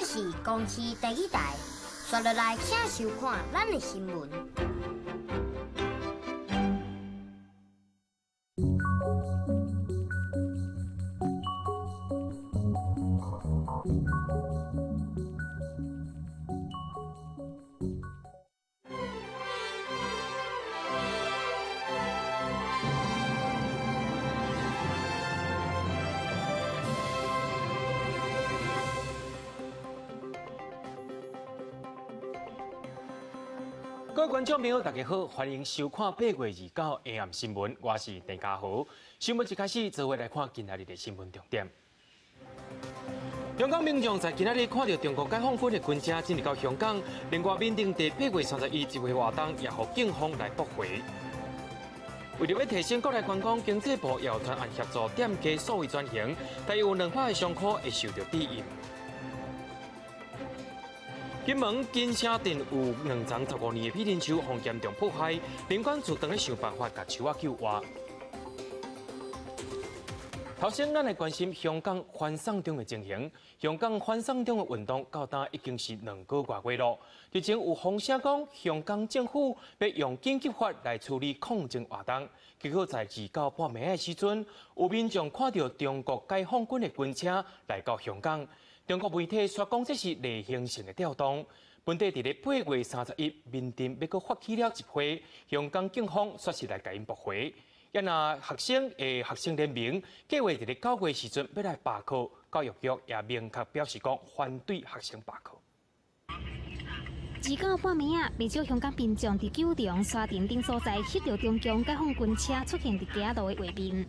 這是公視第一台，紲落來請收看咱的新聞。各位觀眾朋友，大家好，歡迎收看8月29下暗新聞，我是鄭家豪。新聞一開始，做伙來看今仔日的新聞重點。香港民眾在今仔日看著中國解放軍的軍車進入到香港，另外緬甸佇8月31集會活動也予警方來駁回。為著欲提升國內觀光，經濟部也專案協助店家數位轉型，但有200个商戶會受著抵用。金門金城鎮有兩叢15年的美人樹，予嚴重破壞，林管處當咧想辦法共樹仔救活。頭先，咱來關心香港反送中的情形。香港反送中的運動到今已經是2個外月囉。日前有風聲講，香港政府欲用緊急法來處理抗爭活動。結果在29半暝的時陣，有民眾看著中國解放軍的軍車來到香港。中國媒體煞講這是例行性的調動。本地佇咧8月31，緬甸欲閣發起了集會，香港警方煞是來共𪜶駁回。也若學生的學生聯盟計劃佇咧9月時陣欲來罷課，教育局也明確表示講反對學生罷課。29半暝仔，袂少香港民眾佇九龍沙田等所在，翕著中共解放軍車出現佇街仔路的畫面。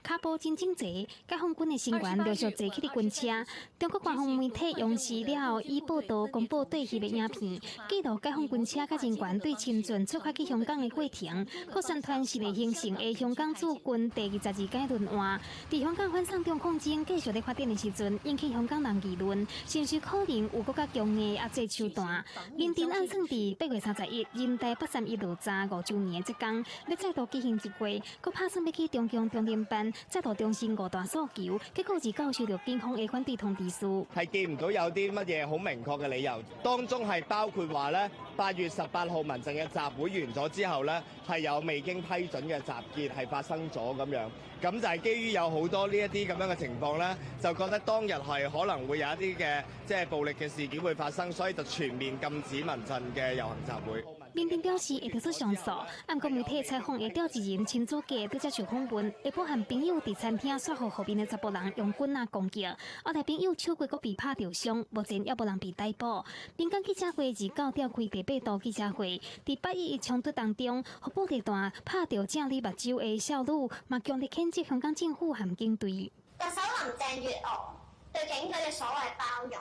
跤步真整齊，解放軍的成員陸續坐起佇軍車。中國官方媒體央視了後，以報導公布對翕的影片，記錄解放軍車佮人員對深圳出發去香港的過程。閣宣傳是例行性的香港駐軍第22屆輪換。佇香港反送中抗爭繼續咧發展的時陣，引起香港人議論，是毋是可能有閣較強硬的壓制手段？緬甸按算佇8月31，人大八三一落閘5週年的這工，欲再度舉行集會，閣拍算欲去中共中聯辦。再度重申五大訴求，結果29受著警方的反對通知書。係見唔到有啲乜嘢好明確嘅理由，當中係包括話咧，8月18號民陣嘅集會完咗之後咧，係有未經批准嘅集結係發生咗咁樣，咁就係基於有好多呢一啲咁樣嘅情況咧，就覺得當日係可能會有一啲嘅即係暴力嘅事件會發生，所以就全面禁止民陣嘅遊行集會。緬甸表示會提出上訴，毋過媒體採訪的召集人陳祖傑對接受訪問，會報和朋友佇餐廳煞予後面的查埔人用棍仔攻擊，後來朋友手骨閣被拍著傷，目前猶無人被逮捕。民間記者會29召開第八度記者會，佇811衝突當中，予布袋彈拍著正女目睭的少女，嘛強烈譴責香港政府和警隊。特首林鄭月娥對警隊嘅所謂包容，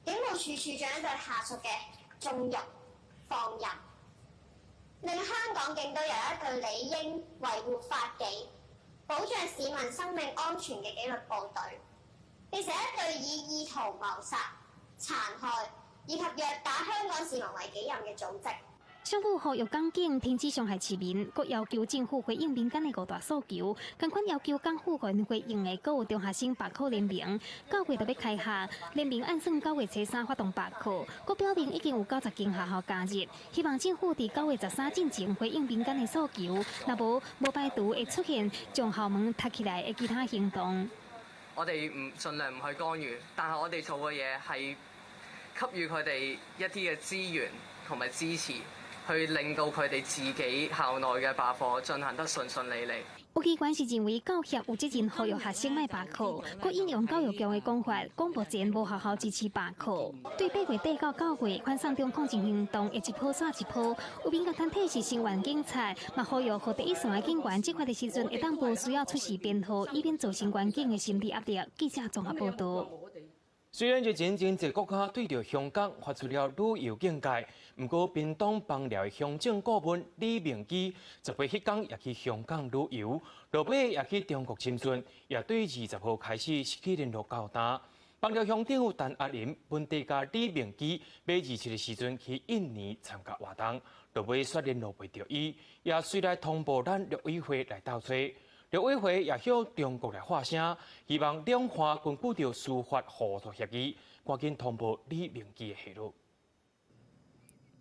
警務處處長對下屬嘅縱容放任，令香港警隊由一隊理應維護法紀、保障市民生命安全嘅紀律部隊，變成一隊以意圖謀殺、殘害以及虐打香港市民為己任嘅組織。少女呼籲港警停止傷害市民，閣要求政府回應民間的五大訴求，仝款要求港府予𪜶回應的，閣有中學生罷課聯盟，9月就欲開學，聯盟按算9月初3發動罷課，閣表明已經有90間學校加入，希望政府佇9月13進前回應民間的訴求，若無無排除會出現將校門踢起來的其他行動。我哋唔盡量唔去干預，但係我哋做嘅嘢係給予佢哋一啲嘅資源同埋支持。去令到佢哋自己校內嘅罷課進行得順順利利。有機關是認為教協有責任呼籲學生莫罷課，閣引用教育局的講法，講目前無學校支持罷課。對8月底到9月反送中抗爭行動會一波煞一波，有民間團體是聲援警察，嘛呼籲予第一線的警員執法的時陣會當無需要出示編號，以免造成員警的心理壓力。記者綜合報導。雖然日前真濟國家對著香港發出了旅遊警戒，毋過屏東枋寮的鄉政顧問李明基18彼工也去香港旅遊，落尾也去中國深圳，也對20號開始失去聯絡到今。枋寮鄉長陳阿林本底佮李明基欲27的時陣去印尼參加活動，落尾煞聯絡袂著伊，也隨來通報咱陸委會來鬥揣。陸委會也向中國來發聲，希望兩岸根據著司法互助協議，趕緊通報李明基的下落。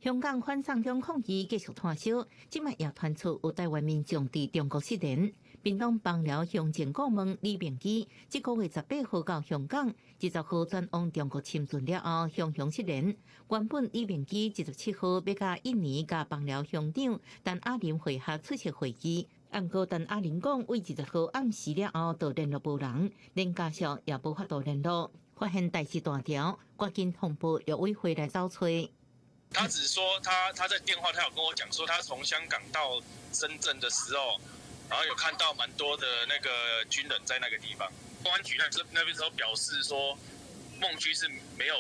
香港反送中抗議繼續湠燒，這擺也傳出有台灣民眾佇中國失聯。屏東枋寮鄉政顧問李明基，這個月18號到香港，20號轉往中國深圳了後，雄雄失聯。原本李明基27號欲佮印尼佮枋寮鄉長陳亞玲會合出席會議，毋過陳亞玲講，對20號暗時了後就聯絡無人，連家屬也無法度聯絡。發現代誌大條，趕緊通報陸委會來走揣。他只說他在電話，他有跟我講說，他從香港到深圳的時候，然後有看到蠻多的那個軍人在那個地方。公安局那邊時候表示說，孟居是沒有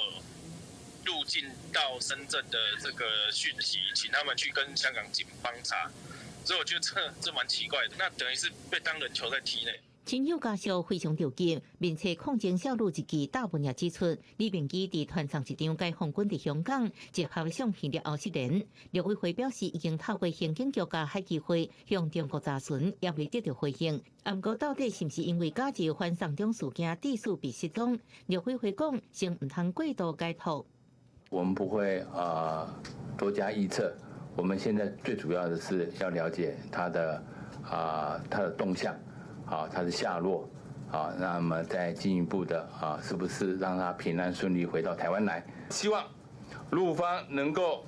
入境到深圳的這個訊息，請他們去跟香港警方查。所以我覺得這蠻奇怪的，那等於是被當人球在踢呢。親友家屬非常著急，面冊抗爭少女日記大文也指出，李明基佇傳送一張解放軍佇香港集合相片了後失聯。陸委會表示，已經透過刑警局佮海基會向中國查詢，猶未得到回應。毋過到底是毋是因為加入反送中事件致使被失蹤？陸委會講，先毋通過度解讀。我們不會多加臆測，我們現在最主要的是要了解他的動向。啊，他的下落，啊，那麼再進一步的啊，是不是讓他平安順利回到台灣來？希望陸方能夠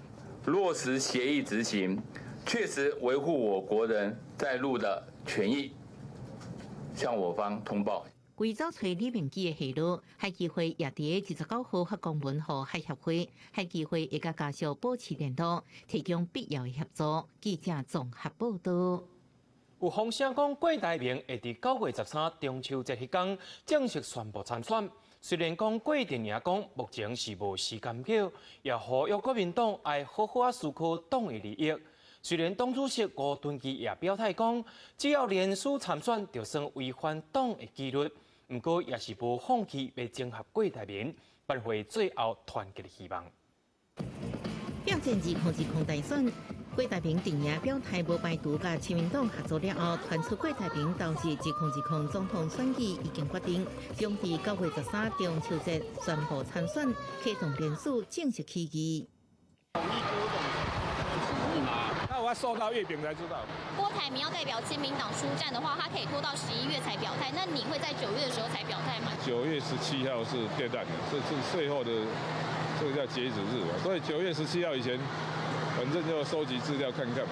落實協議執行，確實維護我國人在陸的權益，向我方通報。為走揣李明基的下落，海基會也佇29號發公文予海協會，海基會會佮家屬保持聯絡，提供必要的協助。記者綜合報道。有風聲講郭台銘會佇9月13中秋節彼工正式宣布參選。雖然講郭陣營講目前是無時間表，也呼籲國民黨愛好好仔思考黨的利益。雖然黨主席吳敦義也表態講，只要連署參選，就算違反黨的紀律，毋過也是無放棄欲整合郭台銘，挽回最後團結的希望。表戰2020大選。郭台銘陣營表態無排除佮親民黨合作了後，傳出郭台銘投入2020總統選舉已經決定，將佇9月13中秋節宣布參選，啟動聯署正式起義。同意郭董旨意嗎？那我要收到月餅才知道。郭台銘要代表親民黨出戰的話，他可以拖到11月才表態。那你會在九月的時候才表態嗎？9月17號是 deadline，這是最後的這個叫截止日，所以9月17號以前。反正就收集資料看看。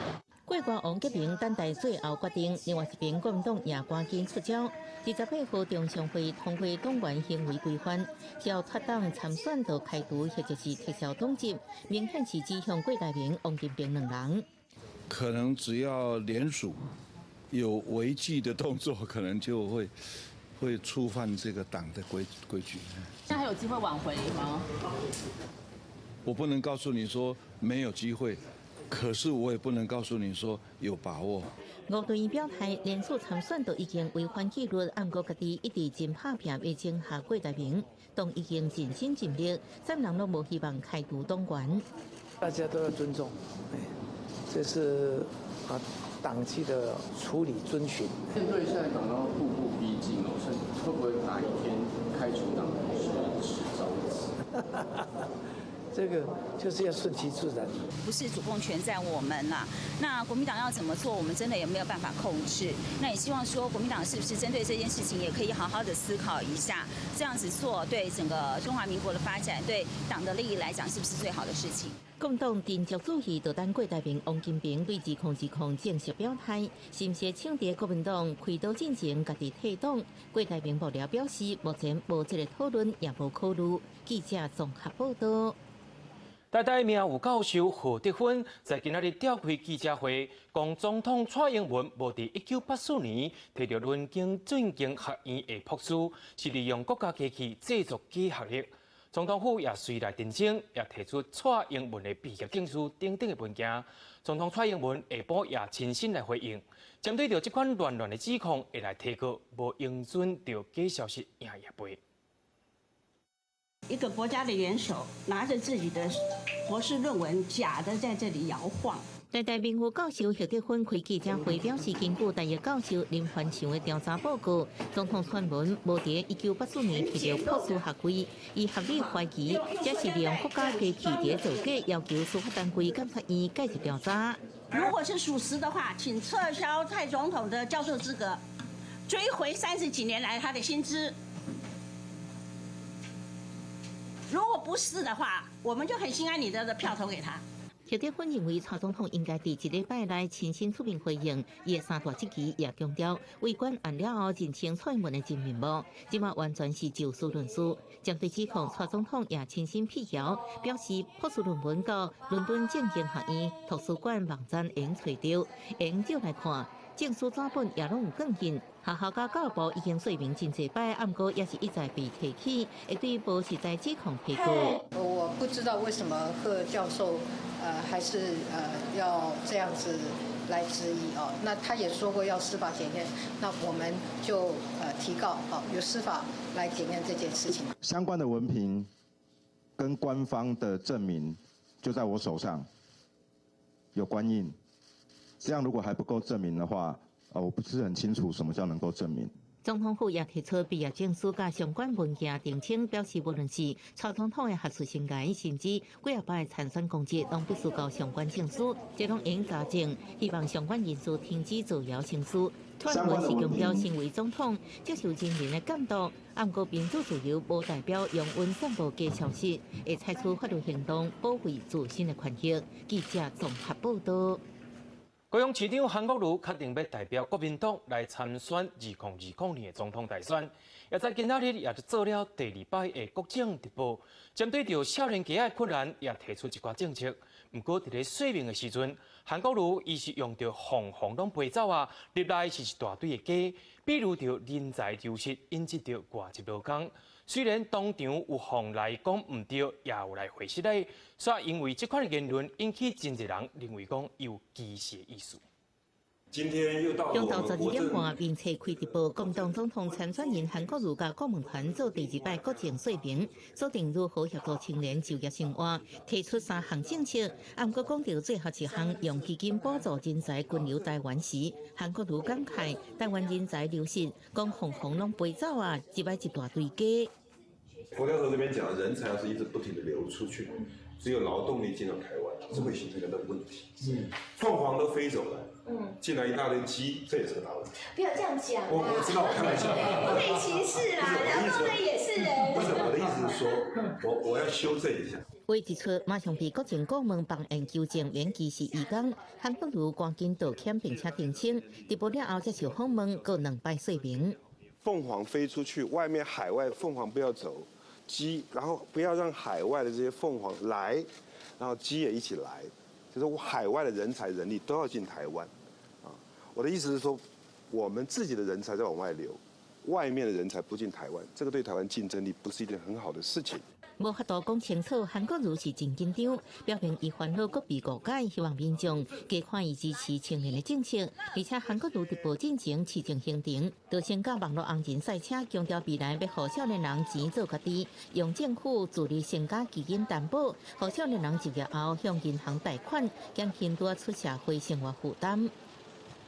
郭歌王結盟等待最後決定，另外一邊國民黨也趕緊出招。28號中常會通過黨員行為規範，只要脫黨參選就開除或者是撤銷黨籍，明顯是指向郭台銘、王金平兩人。可能只要聯署有違紀的動作，可能就會觸犯這個黨的規矩。現在還有機會挽回嗎？我不能告訴你說沒有機會，可是我也不能告訴你說有把握。吳敦義表態，連署參選都已經違反紀律，毋過家己一直真拍拚欲整合郭台銘，黨已經盡心盡力，啥人攏無希望開除黨員。大家都要尊重，這是啊黨紀的處理遵循。面對現在黨要步步逼進哦，甚至會不會哪一天開除黨員是遲早的事？這個就是要順其自然，不是主控權在我們啦。那國民黨要怎麼做，我們真的也沒有辦法控制。那也希望說，國民黨是不是針對這件事情，也可以好好的思考一下，這樣子做對整個中華民國的發展，對黨的利益來講，是不是最好的事情？共黨定焦主席就等郭台銘、王金平對2020正式表態，是毋是搶佇國民黨開刀進前，家己退黨？郭台銘幕僚表示，目前無這個討論，也無考慮。記者綜合報道。台大名譽教授何德芬在今仔日召開記者會，講總統蔡英文無佇1984年提著輪經進京學院的博士，是利用國家機器製作假學歷。總統府也隨來澄清，也提出蔡英文的畢業證書等等的文件。總統蔡英文下晡也親身來回應，針對著這款亂亂的指控，會來提告，無容准著假消息影夜飛。一個國家的元首拿着自己的博士論文，假的在這裡搖晃。台大名誉教授謝德芬開記者會表示，根據大學教授林環牆的調查報告，總統蔡英文無佇1984年提著博士學位，伊合理懷疑這是利用國家機器佇造假，要求司法單位監察院介入調查。如果是屬實的話，請撤銷蔡總統的教授資格，追回30幾年來他的薪資。如果不是的話，我們就很心安理得的票投給他。謝德芬認為，蔡總統應該佇一禮拜內親身出面回應。伊的三大質疑也強調，違關案了後認清蔡英文的真面目，這馬完全是就事論事。針對指控，蔡總統也親身闢謠，表示博士論文到倫敦政經學院圖書館網站會用揣著，會用照來看。證書紙本也攏有鋼印，學校佮教育部已經說明真濟擺，毋過也是一再被提起，會對無實在指控提告。我不知道為什麼賀教授，還是要這樣子來質疑哦。那他也說過要司法檢驗，那我們就提告，哦，由司法來檢驗這件事情。相關的文憑跟官方的證明就在我手上，有官印。這樣如果還不夠證明的話，我不是很清楚什麼叫能夠證明。總統府也提出畢業證書佮相關文件澄清，表示無論是蔡總統的學術生涯，甚至幾仔擺參選公職，攏必須交相關證書，這攏會查證。希望相關人士停止造謠生事。蔡英文是強調，身為總統接受人民的監督，毋過民主自由無代表容忍散布假消息，會採取法律行動保衛自身的權益。記者綜合報道。高雄市長韓國瑜確定欲代表國民黨來參選2020年的總統大選，也在今仔日也就做了第二擺的國政直播，針對著少年家的困難，也提出一寡政策。毋過佇咧說明的時陣，韓國瑜伊是用著鳳凰攏飛走啊，入來是一大堆的雞，比如著人才流失，引致著外籍勞工。雖然當場有鳳來講毋對，也有來回釋咧，煞因為這款的言論引起真濟人認為講有歧視的意思。今天又到中晝12點半，面冊開直播，國民黨總統參選人韓國瑜佮顧問團做第二擺國政說明，鎖定如何協助青年就業生活，提出三項政策。毋過講著最後一項用基金補助人才分流台灣時，韓國瑜感慨台灣人才流失，講鳳凰攏飛走啊，一擺一大堆雞。馮教授這邊講，人才要是一直不停的流出去，只有勞動力進到台灣，這會形成一個問題。鳳凰都飛走了，進來一大堆雞，這也是個大問題。不要這樣講。我知道，我開玩笑。不可以歧視啦，勞動力也是人。不是，我的意思是說，我要修正一下。話一出，馬上被國政顧問幫研糾正，免歧視移工。韓國瑜趕緊道歉並且澄清，直播了後接受訪問，閣兩擺說明。鳳凰飛出去，外面海外鳳凰不要走，雞，然後不要讓海外的這些鳳凰來，然後雞也一起來，就是海外的人才人力都要進台灣，啊，我的意思是說，我們自己的人才在往外流，外面的人才不進台灣，這個對台灣競爭力不是一件很好的事情。無法度講清楚，韓國瑜是真緊張，表明伊煩惱閣被誤解，希望民眾加看伊支持青年的政策。而且韓國瑜直播進前市政行程，就先佮網路紅人賽車，強調未來欲予少年人錢做家己，用政府助力成家基金擔保，予少年人就業後向銀行貸款，減輕拄仔出社會生活負擔。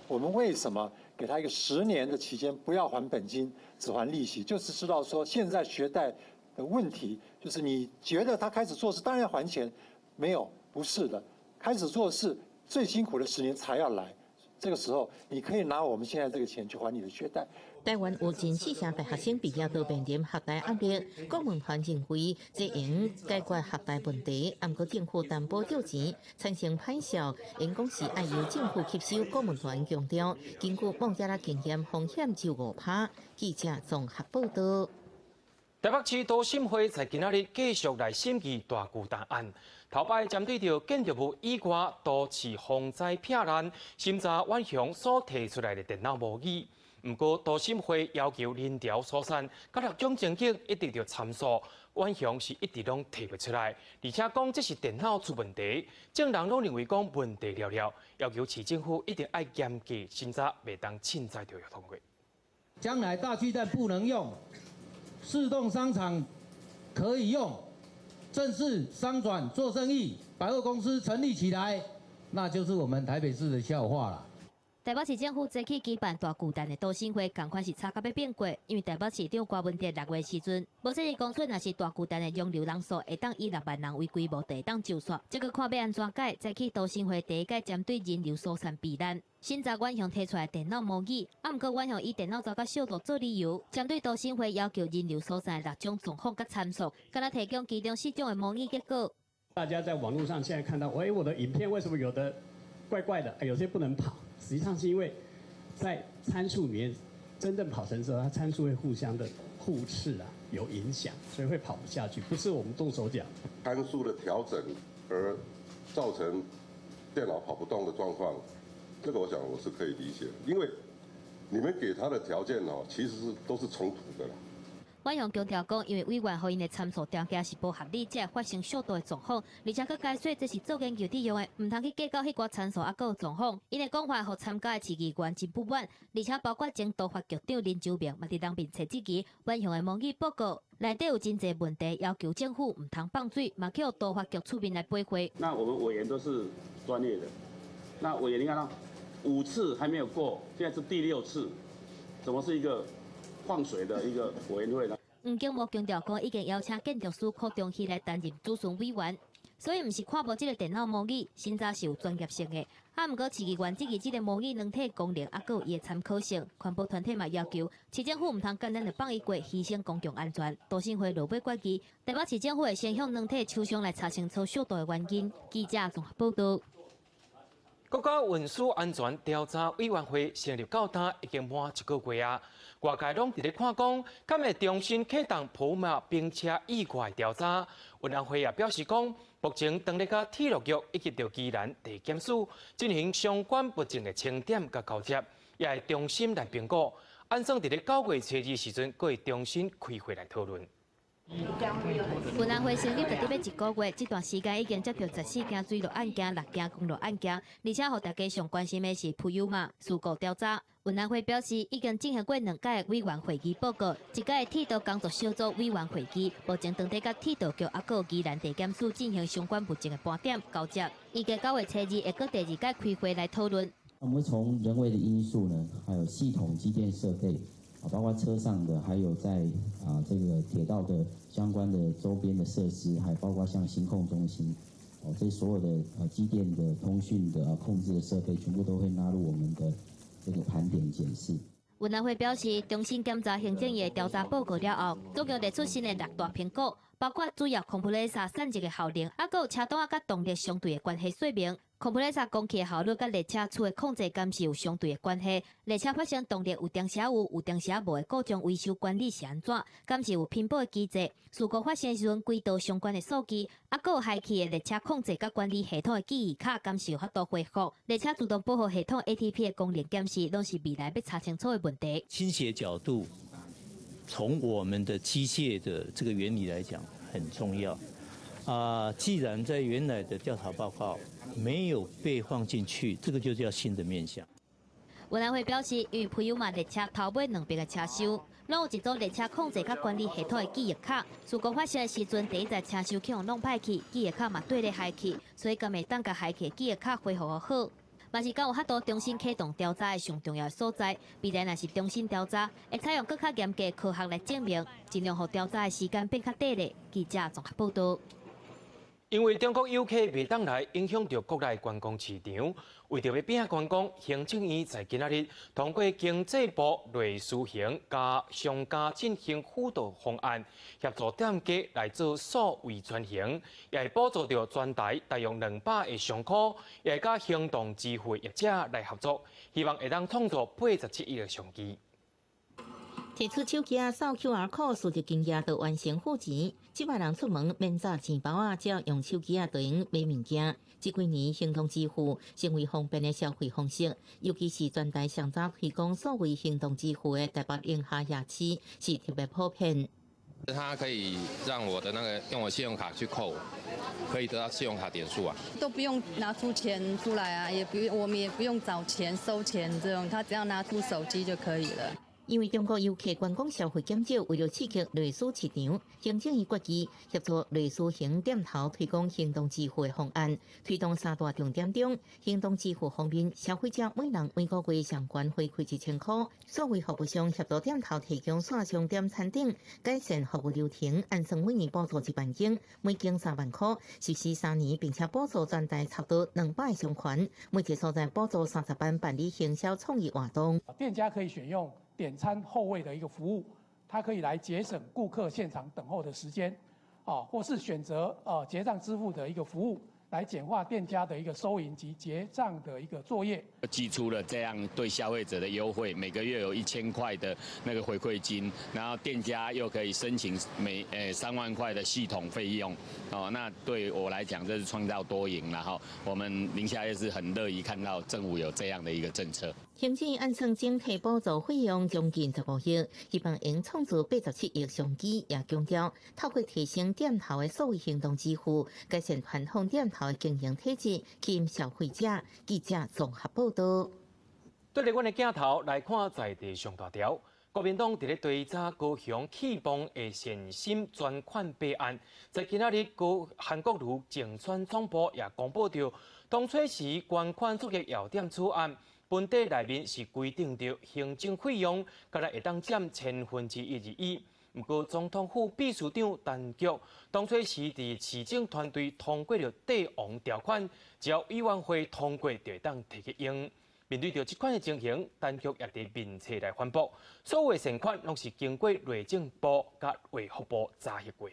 我們為什麼給他一個10年的期間，不要還本金，只還利息？就是知道說現在學貸的問題，就是你覺得他開始做事當然要還錢，沒有，不是的，開始做事最辛苦的10年才要來，這個時候你可以拿我們現在這個錢去還你的學貸。台灣有近四成大學生畢業都面臨學貸壓力，顧問團認為這會解決學貸問題，毋過政府擔保借錢產生歹效，應講是愛由政府吸收。顧問團強調，根據孟加拉經驗，風險只有5%。記者綜合報道。台北市都審會在今仔日繼續來審議大巨蛋案，頭擺針對著建築物以外都市防災避難審查遠雄所提出來的電腦模擬。毋過都審會要求臨調疏散，佮六種情景一直著參數，遠雄是一直攏提袂出來，而且講這是電腦出問題，眾人攏認為講問題了了，要求市政府一定愛嚴格審查，袂當凊彩就通過。將來大巨蛋不能用，四棟商場可以用，正式商轉做生意，百貨公司成立起來，那就是我們台北市的笑話了。台北市政府早起舉辦大巨蛋的都審會，仝款是吵甲欲變卦，因為台北市長柯文哲6月時陣，無說伊講出，若是大巨蛋的容留人數會當以6萬人為規模，就會當就煞。這閣看欲按怎改，早起都審會第一擺針對人流疏散避難，審查遠雄提出來電腦模擬，啊，毋過遠雄以電腦遭甲燒錄做理由，針對都審會要求人流疏散的六種狀況佮參數，敢若提供其中四種的模擬結果。大家在網路上現在看到，喂，我的影片為什麼有的怪怪的，有些不能跑？實際上是因為在參數裡面真正跑成之後，它參數會互相的互斥啊，有影響，所以會跑不下去。不是我們動手腳。參數的調整而造成電腦跑不動的狀況，這個我想我是可以理解，因為你們給他的條件哦，其實是都是衝突的啦。遠雄強調講，因為委員予𪜶的參數條件是無合理，才會發生速度的狀況，而且閣解說這是做研究佇用的，毋通去計較彼寡參數猶閣有狀況。𪜶的講法予參加的市議員真不滿，而且包括前都發局長林洲明嘛佇人面前質疑遠雄的模擬報告內底有真濟問題，要求政府毋通放水，嘛去予都發局出面來駁回。那我們委員都是專業的，那委員你看到5次還沒有過，現在是第六次，怎麼是一個放水的一個委員會呢？黃景模強調講，已經邀請建築師柯中熙來擔任諮詢委員，所以毋是看無這個電腦模擬，審查是有專業性的。啊，毋過市議員質疑這個模擬軟體功能，猶閣有伊的參考性。環保團體嘛要求市政府毋通簡單就放伊過，犧牲公共安全。都審會落尾決議，台北市政府會先向軟體廠商來查清楚燒燙的原因。記者綜合報導。國家運輸安全調查委員會成立到今已經滿一個月啊，外界攏佇咧看講，敢會重新啟動普馬冰車意外調查。運安會也表示講，目前當咧佮鐵路局以及著宜蘭地檢署進行相關物證的清點佮交接，也會重新來評估。按算佇咧9月初2時陣，閣會重新開會來討論。運安會成立就佇欲一個月，這段時間已經接著14件水陸案件、6件公路案件，而且予大家上關心的是普悠瑪事故調查。運安會表示，已經進行過兩屆委員會議報告，一屆鐵道工作小組委員會議，目前當咧佮鐵道局猶閣宜蘭地檢署進行相關物證的盤點交接，預計9月初2會閣第二屆開會來討論。我們從人為的因素呢，還有系統機電設備。啊，包括車上的，還有在這個鐵道的相關的周邊的設施，還包括像行控中心，哦，這所有的機電的通訊的控制的設備，全部都會納入我們的這個盤點檢視。運安會表示，重新檢查行政院的調查報告了後，總共列出新的六大評估，包括主要 compressor 散熱的效能，猶閣有車擋仔佮動力相對的關係說明。compressor 供氣的效率佮列車處的控制敢是有相對的關係？列車發生動力有當時有，有當時無的故障維修管理是按怎？敢是有評報的機制？事故發生時陣軌道相關的數據，猶閣有害去的列車控制佮管理系統的記憶卡，敢是有法度恢復？列車自動保護系統 ATP 的功能檢視，攏是未來欲查清楚的問題。傾斜角度，從我們的機械的這個原理來講很重要。啊，既然在原來的調查報告沒有被放進去，這個就叫新的面向。運安會表示，因為普悠瑪列車頭尾兩邊的車廂，攏有一組列車控制佮管理系統的記憶卡。事故發生的時陣，第一台車廂去予弄歹去，記憶卡嘛綴咧害去，所以敢會當共害去的記憶卡恢復好。嘛是敢有法度重新啟動調查的上重要的所在。未來若是重新調查，會採用閣較嚴格科學來證明，盡量予調查的時間變較短咧。記者綜合報導。因為中國遊客袂當來，影響著國內觀光市場。為著欲拼觀光，行政院在今仔日通過經濟部類思行佮商家進行輔導方案，協助店家來做數位轉型，也會補助著全台大約200个商鋪，也會佮行動支付業者來合作，希望會當創造87億个商機。提出手機仔掃 QR code，輸入金額就完成付錢。這擺人出門免紮錢包仔，只要用手機仔就會買物件。這幾年行動支付成為方便的消費方式，尤其是全台上早推廣數位行動支付的台北榮華夜市是特別普遍。它可以讓我的那個用我信用卡去扣，可以得到信用卡點數啊。都不用拿出錢出來啊，也不用，我們也不用找錢收錢這種，他只要拿出手機就可以了。因為中國遊客觀光消費減少，為著刺激內需市場，行政院決議協助內需型店頭推廣行動支付的方案，推動三大重點中，行動支付方面，消費者每人每個月上懸回饋1000箍，數位服務商協助店頭提供線上點餐等，改善服務流程，按算每年補助1萬間，每間3萬箍，實施3年，並且補助全台差不多200個商圈，每一個所在補助30萬辦理行銷創意活動。店家可以選用點餐候位的一個服務，它可以來節省顧客現場等候的時間，啊，或是選擇結帳支付的一個服務，來簡化店家的一個收銀及結帳的一個作業。祭出了這樣對消費者的優惠，每個月有1000塊的那個回饋金，然後店家又可以申請每3萬塊的系統費用，哦，那對我來講這是創造多贏了哈。我們寧夏也是很樂意看到政府有這樣的一個政策。行政按算整體補助費用將近15億，希望能創造87億商機，也強調透過提升店頭的數位行動支付，改善傳統店頭的經營體質，吸引消費者。記者綜合報道。對著阮的鏡頭來看，在地上大條，國民黨佇咧追查高雄氣泵的善心專款弊案，在今仔日高韓國瑜競選總部也公布著，當初時捐款作業要點草案。本底內面是規定著行政費用，敢若會當佔1/1000而已。毋過總統府秘書長陳菊當初時佇市政團隊通過著帝王條款，只要委員會通過就會當提去用。面對著這款的情形，陳菊也佇面冊來反駁，所有的善款攏是經過內政部佮衛福部查核過。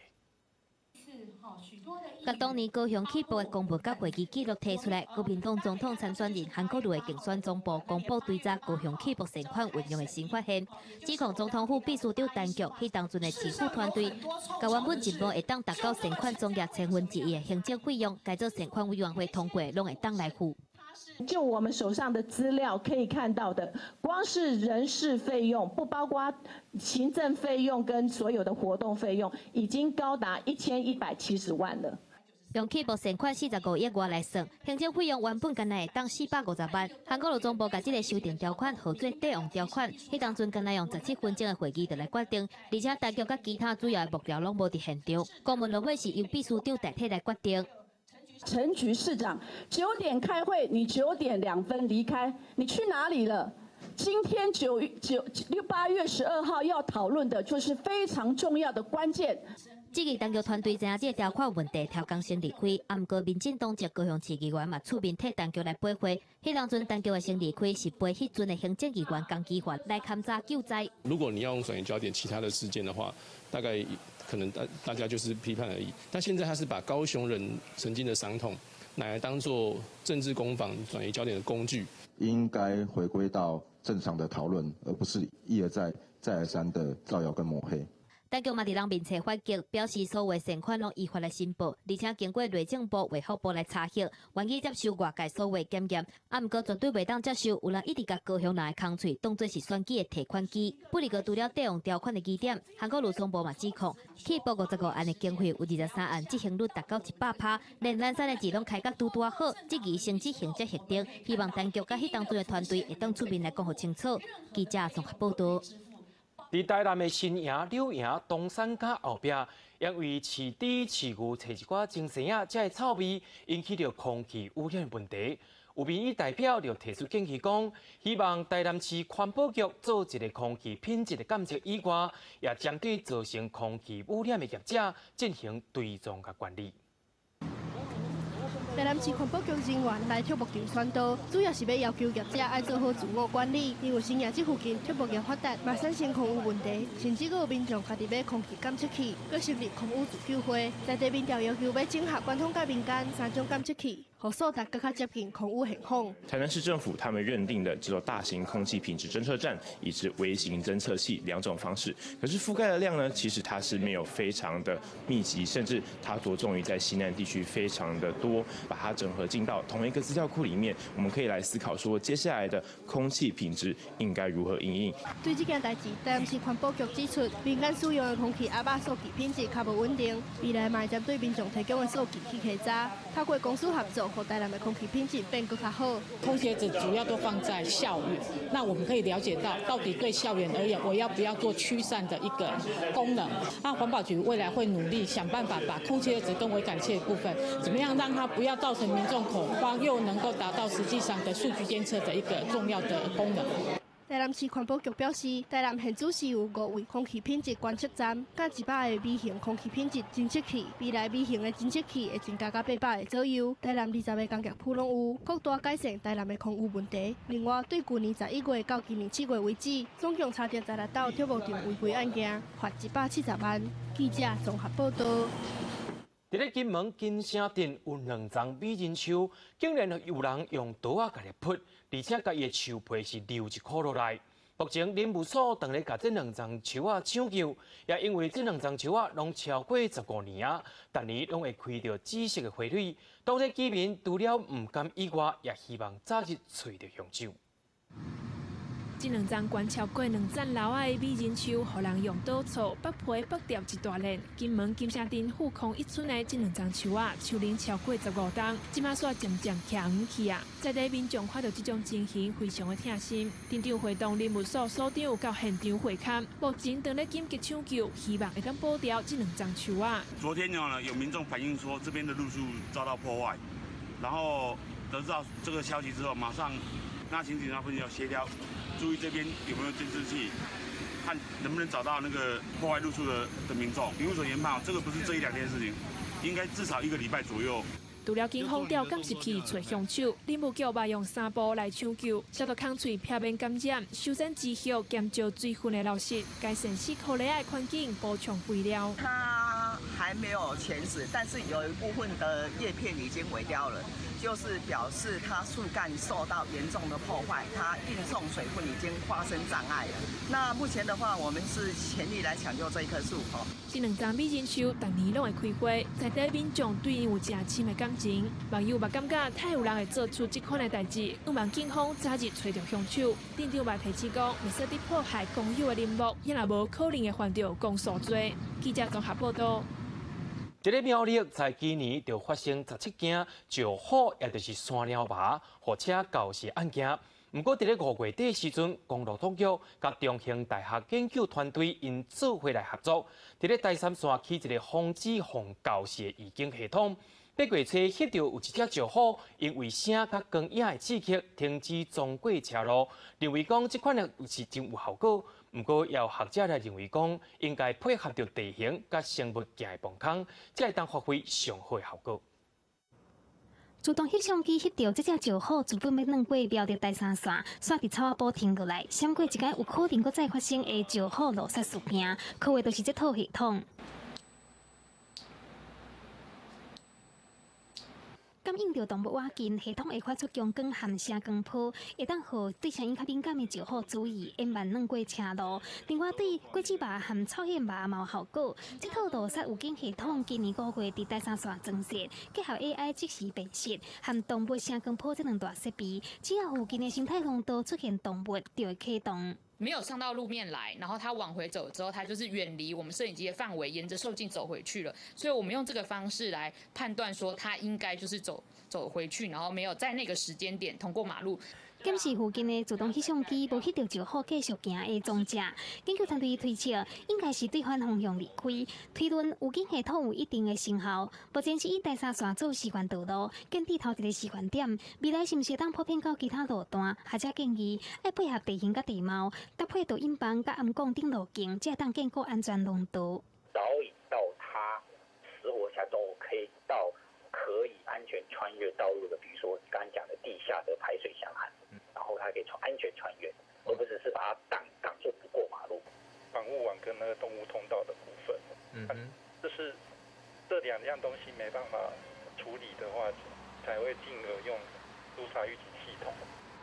共當年高雄氣爆的公文佮會議記錄提出來，國民黨總統參選人韓國瑜的競選總部公布追查高雄氣爆善款運用的新發現，指控總統府秘書長陳菊彼當陣的市府團隊，共原本一部會當達到善款總額1/1000的行政費用，改做善款委員會通過，攏會當來付。就我們手上的資料可以看到的，光是人事費用，不包括行政費用跟所有的活動費用，已經高達1170萬了。用氣爆善款45億外來算，行政費用原本敢若會當450萬。韓國瑜總部共這个修訂條款號做帝王條款，彼當陣敢若用17分鐘的會議就來決定，而且陳菊佮其他主要的幕僚攏無佇現場，公文落尾是由秘書長代替來決定。陳菊市長9點開會，你9點2分離開，你去哪裡了？今天九九六8月12號要討論的就是非常重要的關鍵。這個陳菊團隊知影這个條款問題，刁工先離開。啊，毋過民進黨籍高雄市議員嘛出面替陳菊來陪會。彼當陣陳菊的先離開是陪彼陣的行政議員江宜樊來勘查救災。如果你要用轉移焦點其他的事件的話，大概可能大家就是批判而已。但現在他是把高雄人曾經的傷痛，拿來當做政治攻防轉移焦點的工具。應該回歸到正常的討論，而不是一而再、再而三的造謠跟抹黑。陳菊嘛佇人面冊反擊，表示所有善款攏依法來申報，而且經過內政部、衛福部來查核，願意接受外界所有檢驗。啊，毋過絕對袂當接受有人一直共高雄人的空喙當作是選舉的提款機。不過除了帝王條款的疑點，韓國瑜總部嘛指控，氣爆55案的經費有23案執行率達到100%，連南山的錢攏開甲拄拄仔好，質疑先執行才核定，希望陳菊佮彼當陣的團隊會當出面來講予清楚。記者綜合報道。佇台南的新營、柳營、東山跤後壁，因為飼豬飼牛揣一寡精牲仔，這个臭味引起著空氣污染問題。有民意代表就提出建議講，希望台南市環保局做一個空氣品質的監測以外，也針對造成空氣污染的業者進行追蹤佮管理。台南市環保局人員來畜牧場宣導，主要是欲要求業者愛做好自我管理。因為新營這附近畜牧業發達，嘛產生空污問題，甚至閣有民眾家己買空氣監測器，閣成立空污自救會。在地民調要求欲整合傳統佮民間三種監測器，予數值閣較接近空污現況。台南市政府他們認定的叫做大型空氣品質偵測站以及微型偵測器兩種方式，可是覆蓋的量呢，其實它是沒有非常的密集，甚至它着重於在西南地區非常的多，把它整合進到同一個資料庫裡面，我們可以來思考說，接下來的空氣品質應該如何因應。對這件代誌，台南市環保局指出，民間使用的空氣阿肉數據品質較無穩定，未來嘛會針對民眾提供的數據去稽查，透過公私合作，予台南的空氣品質變閣較好。空氣盒子主要都放在校園，那我們可以了解到，到底對校園而言，我要不要做驅散的一個功能？那環保局未來會努力想辦法，把空氣盒子跟微感器的部分，怎麼樣讓它不要造成民眾恐慌，又能夠達到實際上的數據監測的一個重要的功能。台南市環保局表示，台南現主是有五位空氣品質觀測站，佮100個微型空氣品質偵測器。未來微型的偵測器會增加到800個左右。台南20個工業區攏有，擴大改善台南的空污問題。另外，對舊年11月到今年7月為止，總共查著16宗竹木場違規案件，罰170萬。記者綜合報道。佇咧金門金城鎮有兩叢美人樹，竟然有人用刀仔共伊噗，而且共伊的樹皮是流一箍落來。目前林務所正咧共這兩叢樹仔搶救，也因為這兩叢樹仔攏超過15年啊，逐年攏會開著紫色的花蕊。當地居民除了毋甘以外，也希望早日揣著兇手。這兩叢懸超過兩層樓仔的美人樹，予人用刀銼剝皮剝掉一大輪。金門金城鎮富康一村的這兩叢樹仔，樹齡超過15冬，這馬煞漸漸徛黃去啊！在地民眾看到這種情形，非常的痛心。鎮長會同林務所所長到現場會勘，目前正咧緊急搶救，希望會當保牢這兩叢樹仔。昨天呢，有民眾反映說這邊的路樹遭到破壞，然後得到這個消息之後，馬上那請警察分局要協調。注意這邊有沒有監視器，看能不能找到那個破壞路樹的民眾。林務所研判，這個不是這一兩天的事情，應該至少一個禮拜左右。除了警方調監視器揣兇手，林務局嘛用三步來搶救，消毒空喙避免感染，修剪枝葉減少水分的流失，改善死箍犁仔的環境，補充肥料。它還沒有全死，但是有一部分的葉片已經萎掉了，就是表示它樹幹受到嚴重的破壞，它運送水分已經發生障礙了。那目前的話，我們是全力來搶救這一棵樹。這兩叢美人樹逐年攏會開花，在地民眾對𪜶有誠深的感情。網友嘛感覺太有人會做出這款的代誌，向望警方早日揣著兇手。鎮長嘛提醒講，袂使佇破壞公有的林木，也若無可能會犯著公訴罪。記者綜合報道。這个苗栗在今年就發生17件石虎，也就是山貓猫予車猴襲案件。毋過，佇咧5月底時陣，公路當局佮中興大學研究團隊𪜶做伙來合作，佇咧台三線起一个防止防猴襲的預警系統。八月初翕著有一隻石虎，因為聲佮光影的刺激，停止衝過車路，認為講這款的是真有效果。毋過，也有學者來認為講，應該配合著地形佮生物行的磅空，才會當發揮上好的效果。自動翕相機翕著這隻石虎，準備欲轉過苗栗台三線，煞佇草仔埔停落來，閃過一个有可能閣再發生的石虎路殺事件，靠的就是這套系統。感應著動物倚近，系統會發出強光和聲光波，會當予對聲音較敏感的石虎注意，延慢轉過車路。另外，對果子猫和草燕貓嘛有效果。這套路殺預警系統今年5月佇台三線裝設，結合 AI 即時辨識和動物聲光波這兩大設備，只要附近的生態廊道出現動物，就會啟動。沒有上到路面來，然後它往回走之後，它就是遠離我們攝影機的範圍，沿着獸徑走回去了。所以我們用這個方式來判斷，說它應該就是走回去，然後沒有在那個時間點通過馬路。檢視附近的自動翕相機，無翕著石虎繼續行的蹤跡。研究團隊推測，應該是對反方向離開。推論預警系統有一定的成效。目前是以台三線做示範道路，建置頭一个示範點，未來是毋是會當普遍到其他路段？學者建議愛配合地形佮地貌，搭配導引棒佮暗光等路徑，才會當建構安全廊道。導引到它死活下動物可以到可以安全穿越道路的，比如說剛剛講的地下的排水箱涵。然後它可以安全穿越，而不只是把它擋住不過馬路。防護網跟那個動物通道的部分，就是這兩樣東西沒辦法處理的話，才會進而用路殺預警系統。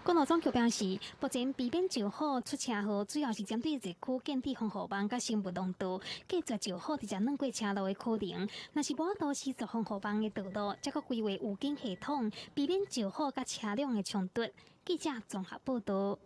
公路總局表示，目前避免石虎出車禍，主要是針對熱區建置防護網佮生物廊道，隔絕石虎直接轉過車路的可能。若是無法度施作防護網的道路，才閣規劃預警系統，避免石虎佮車輛的衝突。記者綜合報導。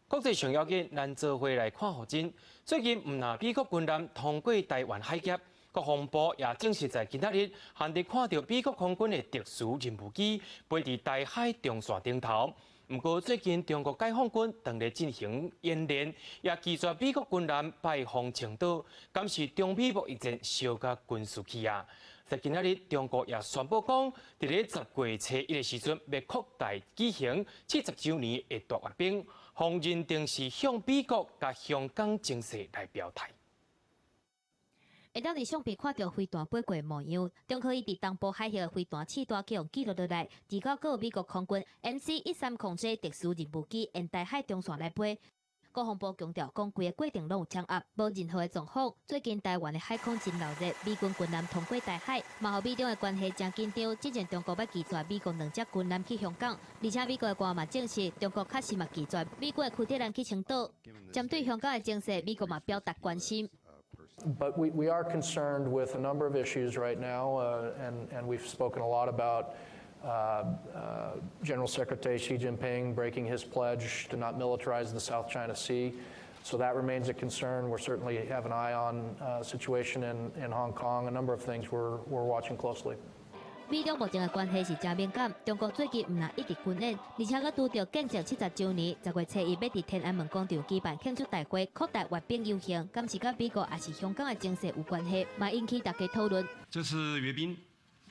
國際上要緊，咱做伙來看予真。最近，毋但美國軍艦通過台灣海峽，國防部也證實在今仔日，現地看著美國空軍的特殊任務機飛佇台海中線頂頭。毋過最近中國解放軍當咧進行演練，也拒絕美國軍艦拜訪青島，敢是中美貿易戰燒甲軍事去啊？在今仔日，中國也宣布講，佇咧10月初一的時陣，欲擴大舉行70週年的大閱兵，予認定是向美國佮香港情勢來表態。會當佇相片看著飛彈飛過模樣，中科伊佇東部海域的飛彈試彈予記錄落來，而閣有美國空軍 MC-130J 特殊任務機沿台海中線來飛。國防部強調講，規個過程攏有掌握，無任何的狀況。最近台灣的海況真鬧熱，美軍軍艦通過台海，嘛予美中的關係誠緊張。之前中國欲拒絕美國兩隻軍艦去香港，而且美國的官員嘛證實，中國確實嘛拒絕美軍的驅逐艦去青島。針對香港的情勢，美國嘛表達關心。 But we are concerned with a number of issues right now, and we've spoken a lot about General Secretary Xi Jinping breaking his pledge to not militarize the South China Sea. So that remains a concern. We certainly have an eye on situation in Hong Kong, a number of things we're watching closely. 美中目前的關係是誠敏感，中國最近毋但一直軍演，而且閣拄著建政70週年，10月初一欲佇天安門廣場舉辦慶祝大會，擴大閱兵遊行，敢是佮美國抑是香港的情勢有關係，嘛引起大家討論。這次閱兵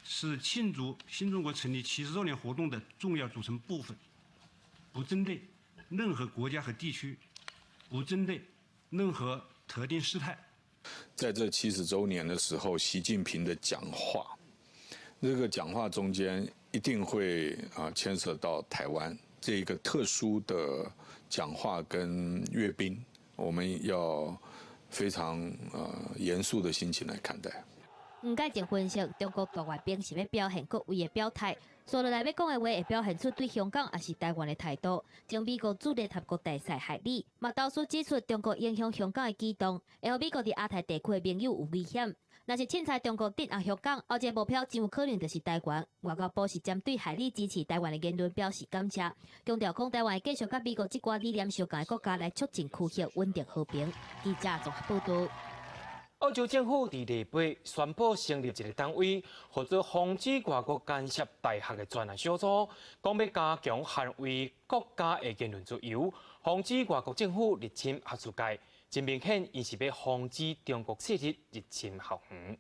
是慶祝新中國成立70週年活動的重要組成部分，不針對任何國家和地區，不針對任何特定事態。在這70週年的時候，習近平的講話。這個講話中間一定會啊牽涉到台灣這個特殊的講話跟閱兵，我們要非常嚴肅的心情來看待。黃介正分析，中國大閱兵是欲表現國威的表態，紲落來欲講的話會表現出對香港抑是台灣的態度。前美國駐聯合國大使海利嘛，導師指出，中國影響香港的舉動，會予美國佇亞太地區的盟友有危險。若是凊彩中國鎮壓香港，後一個目標真有可能就是台灣。外交部是針對海利支持台灣的言論表示感謝，強調講台灣會繼續佮美國這寡理念相仝的國家來促進區域穩定和平。記者綜合報導。澳洲政府佇禮拜宣布成立一個單位，負責防止外國干涉大學的專案小組，講欲加強捍衛國家的言論自由，防止外國政府入侵學術界。真明顯，𪜶是欲防止中國勢力入侵校園。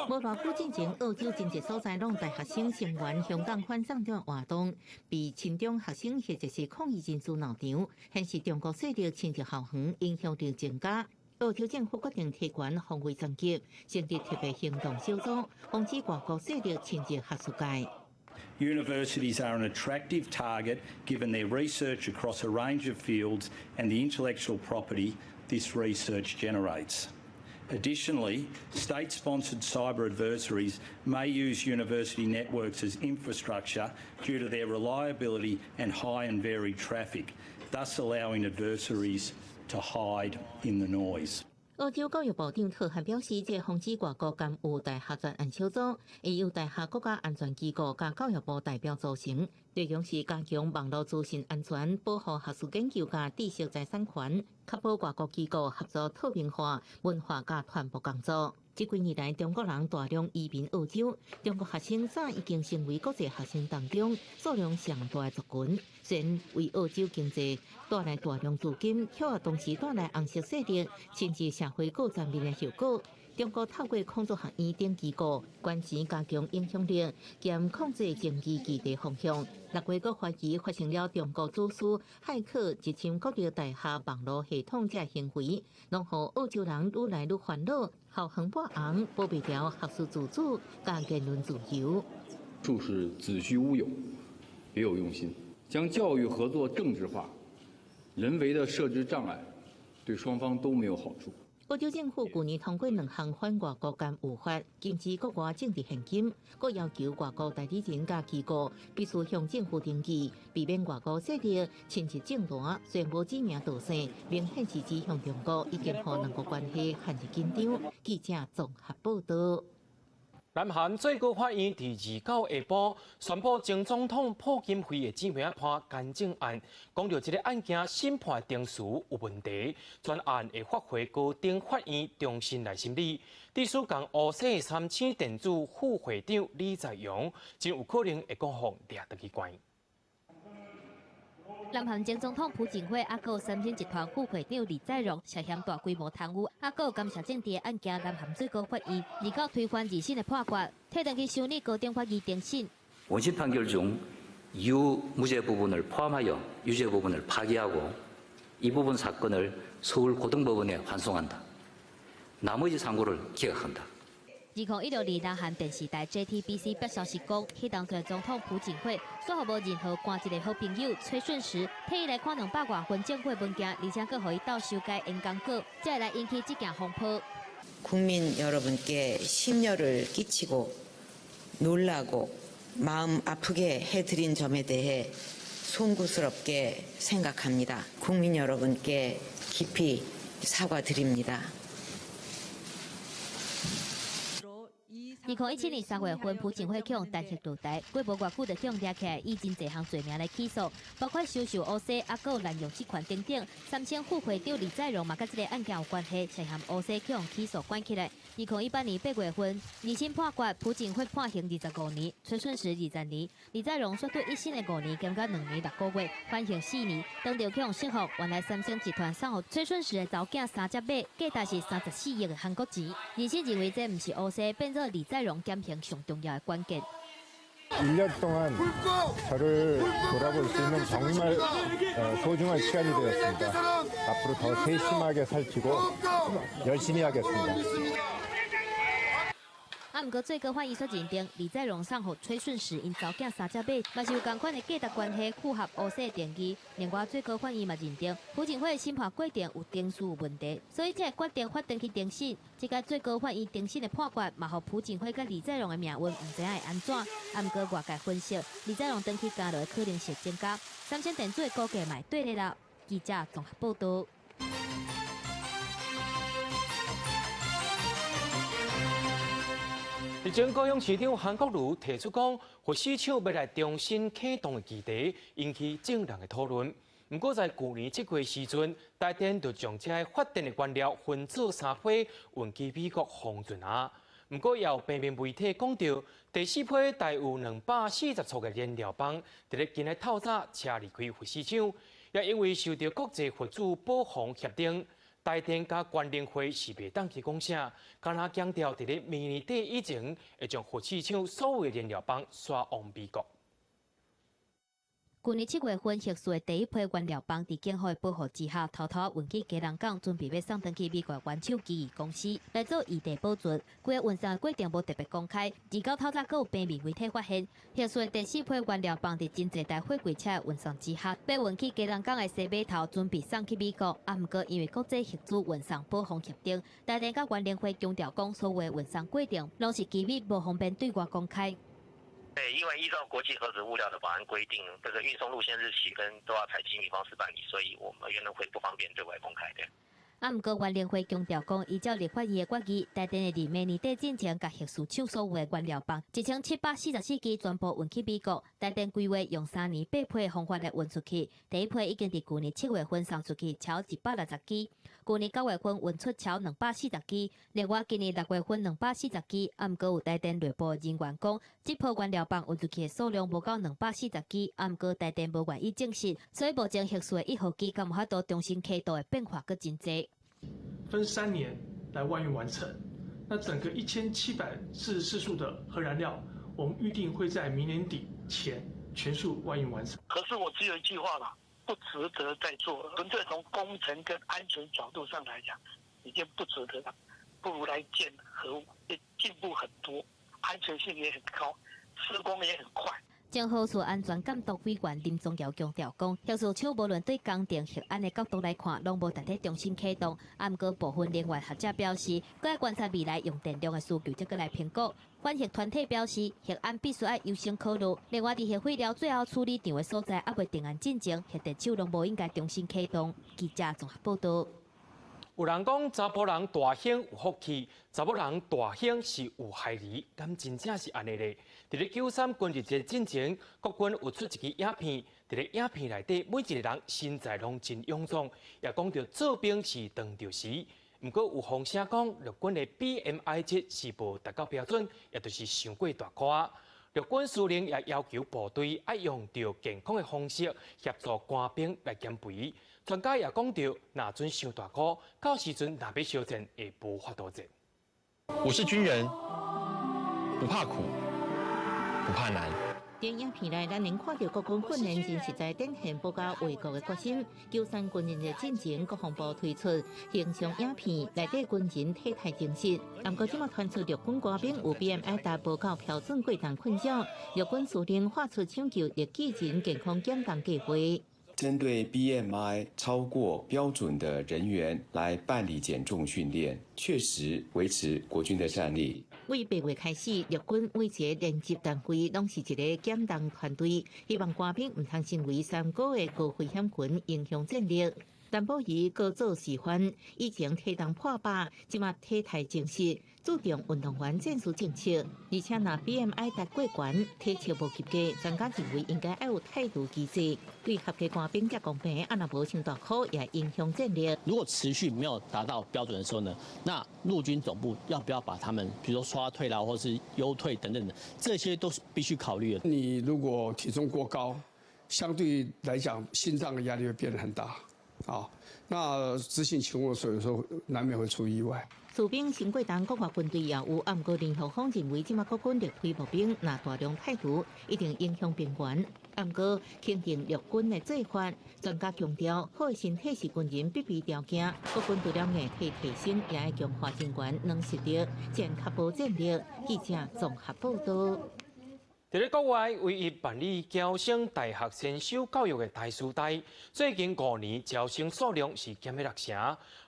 無偌久進前，澳洲真濟所在攏大學生聲援香港反送中活動，被親中學生或者是抗議人士鬧場，顯示中國勢力侵入校園，影響力增加。澳洲政府決定提懸防衛層級，成立特別行動小組，防止外國勢力侵入學術界。 Universities are an attractive target given their research across a range of fields and the intellectual property this research generates. Additionally, state-sponsored cyber adversaries may use university networks as infrastructure due to their reliability and high and varied traffic, thus allowing adversaries to hide in the noise. 澳洲教育部長特漢表示，這防止外國干預大學專案小組，會由大學國家安全機構佮教育部代表組成，內容是加強網路資訊安全，保護學術研究佮知識財產權，確保外國機構合作透明化、文化佮傳播工作。這幾年來，中國人大量移民澳洲，中國學生早已經成為國際學生當中數量上大的族群。雖然為澳洲經濟帶來大量資金，卻也同時帶來紅色勢力甚至社會各層面的後果。中國透過孔子學院等機構，關錢加強影響力，兼控制政治議題方向。六月閣懷疑發生了中國組織駭客入侵國立大學網路系統這行為，攏予澳洲人愈來愈煩惱，校園抹紅，保袂牢學術自主佮言論自由。處是子虛烏有，別有用心，將教育合作政治化，人為的設置障礙，對雙方都沒有好處。澳洲政府舊年通過兩項反外國干預法，禁止國外政治獻金，閣要求外國代理人佮機構必須向政府登記，避免外國勢力侵入政壇。雖然無指名道姓，明顯是指向中國，已經予兩國關係陷入緊張。記者綜合報導。南韓最高法院佇29下晡宣布前總統朴槿惠的姊妹判監政案，講著這个案件審判程序有問題，全案會發回高等法院重新來審理。致使共烏西三星電子副會長李在鎔，真有可能會閣予掠轉去關。南韓前總統朴槿惠啊，閣三星集團副會長李在鎔涉嫌大規模貪污，啊，閣干涉政治的案件，南韓最高法院29推翻二審的判決，退轉去修理高等法院重審。 원심 판결 중 유무죄 부분을 포함하여 유죄 부분을 파기하고 이 부분 사건을 서울고등법원에 환송한다. 나머지 상고를 기각한다. 2016年，南韓電視台 JTBC 發消息講，彼當陣總統朴槿惠煞予無任何官一个好朋友崔順實，替伊來看200外份政府文件，而且閣予伊鬥修改演講稿，才會來引起這件風波。 국민 여러분께 심려를 끼치고 놀라고 마음 아프게 해드린 점에 대해 송구스럽게 생각합니다. 국민 여러분께 깊이 사과드립니다. 2017年3月份，朴槿惠去予彈劾落台，過無偌久就去予掠起來，以真濟項罪名來起訴，包括收受烏西、啊，閣有濫用職權等等。三星副會長李在鎔嘛，佮這个案件有關係，涉嫌烏西去予起訴關起來。2018年8月份，二審判決朴槿惠判刑25年，崔順實20年，李在鎔煞對一審的5年減到2年6個月，緩刑4年，當著去予釋放。原來三星集團送予崔順實的查某囝三隻馬，價值是34億的韓國錢。二審認為這毋是烏西，變做李在鎔減刑上重要的關鍵。 1년 동안 저를 돌아볼 수 있는 정말 소중한 시간이 되었습니다. 앞으로 더 세심하게 살피고 열심히 하겠습니다. 啊，毋過最高法院煞認定李在鎔送予崔順實𪜶查某囝三隻馬，嘛是有仝款的價值關係，符合烏西的定義。另外，最高法院嘛認定朴槿惠審判過程有程序有問題，所以才會決定發轉去重審。這個最高法院重審的判決，嘛予朴槿惠佮李在鎔的命運毋知影會按怎。啊，毋過外界分析，李在鎔轉去監牢的可能性增加，三星電子的股價嘛會綴咧啦。記者綜合報導。日前，高雄市長韓國瑜提出講，核四廠欲來重新啟動的議題，引起眾人的討論。毋過在舊年7月時陣，台電就將這个發電的原料分做三批運去美國封存啊。毋過也有平面媒體講著，第四批大約240束的燃料棒，佇咧今日透早車離開核四廠，也因為受著國際核子保防協定。台電佮原能會是袂當去講啥，敢若強調佇咧明年底以前，會將核四廠所有的燃料棒徙往美國。舊年7月份，核四的第一批原料棒佇警方的保護之下，偷偷運去基隆港，準備欲送轉去美國原廠機器公司來做異地保存。規个運送的過程無特別公開，29透早閣有平面媒體發現，核四的第四批原料棒佇真濟台貨櫃車的運送之下，欲運去基隆港的西碼頭，準備送去美國。啊，毋過因為國際核子運送保防協定，台電佮原能會強調講，所有的運送過程攏是機密，無方便對外公開。對，因為依照國際核子物料的法案規定，這個運送路線日期跟都要採機密方式辦理，所以我們原能會不方便對外公開的。啊，毋過原能會強調講，依照立法院的決議，台電會佇明年底進前，共核四廠所有的原料棒1744支全部運去美國。台電規劃用3年8批的方法來運出去，第一批已經佇舊年7月份送出去，超160支。舊年9月份運出超240支，另外今年6月份240支。啊，毋過有台電內部人員講，這批原料棒運出去的數量無夠240支，啊，毋過台電無願意證實，所以目前核四的1號機敢有法度重新啟動的變化閣真濟。分3年來外運完成，那整個1744束的核燃料，我們預定會在明年底前全數外運完成。可是我只有一句話啦，不值得再做了。純粹從工程跟安全角度上來講，已經不值得了，不如來建核武，進步很多，安全性也很高，施工也很快。前核四安全監督委員林宗堯強調講，核四廠無論對工程核安的角度來看，攏無值得重新啟動。啊，毋過部分能源學者表示，閣愛觀察未來用電量的需求，才閣來評估。反核團體表示，核安必須愛優先考慮。另外，佇核廢料最後處理場的所在，猶未定案進前，核電廠攏無應該重新啟動。記者綜合報導。有人講查埔人大興有福氣，查某人大興是有孩兒，敢真正是按呢咧？佇咧93軍人節進前，國軍有出一支影片，佇咧影片內底，每一個人身材攏真勇壯，也講著做兵是當著時。毋過有風聲講，陸軍的 BMI 值是無達到標準，也就是傷過大箍。陸軍司令也要求部隊愛用著健康的方式協助官兵來減肥。專家也講著，若準傷大箍，到時陣若欲相戰會無法度戰。我是軍人，不怕苦，不怕難。電影片內，咱能看著國軍訓練真實在展現保家衛國的決心。93軍人節進前，國防部推出形象影片，內底軍人體態真實。毋過這馬傳出陸軍官兵有 BMI 達無夠標準過重困擾，陸軍司令發出搶救日記人健康減重計劃。針對 BMI 超過標準的人員來辦理減重訓練，確實維持國軍的戰力。為8月開始，陸軍每一個連級單位攏是一个減重團隊，希望官兵毋通成為三高的高危險群，影響戰力。陳寶儀高做示範，以前體重破百，這馬體態精實，注重運動員戰術政策，而且若 BMI 達過懸，體測無及格，專家認為應該愛有態度機制，對合格官兵較公平，啊若無傷大箍也影響戰力。如果持續沒有達到標準的時候呢，那陸軍總部要不要把他們，比如說刷退啦，或是優退等等的，這些都是必須考慮的。你如果體重過高，相對來講，心臟的壓力會變得很大。啊，那執行勤務的時候，有時候難免會出意外。士兵傷過重，國外軍隊也有，啊，毋過林學峰認為，這馬國軍力推步兵，若大量汰除，一定影響兵員。啊，毋過肯定陸軍的做法，專家強調，好的身體是軍人必備條件。國軍除了硬體提升，也愛強化人員軟實力，才能確保戰力。記者綜合報導。佇咧國外，唯一辦理僑生大學先修教育的台師大，最近5年招生數量是減了6成。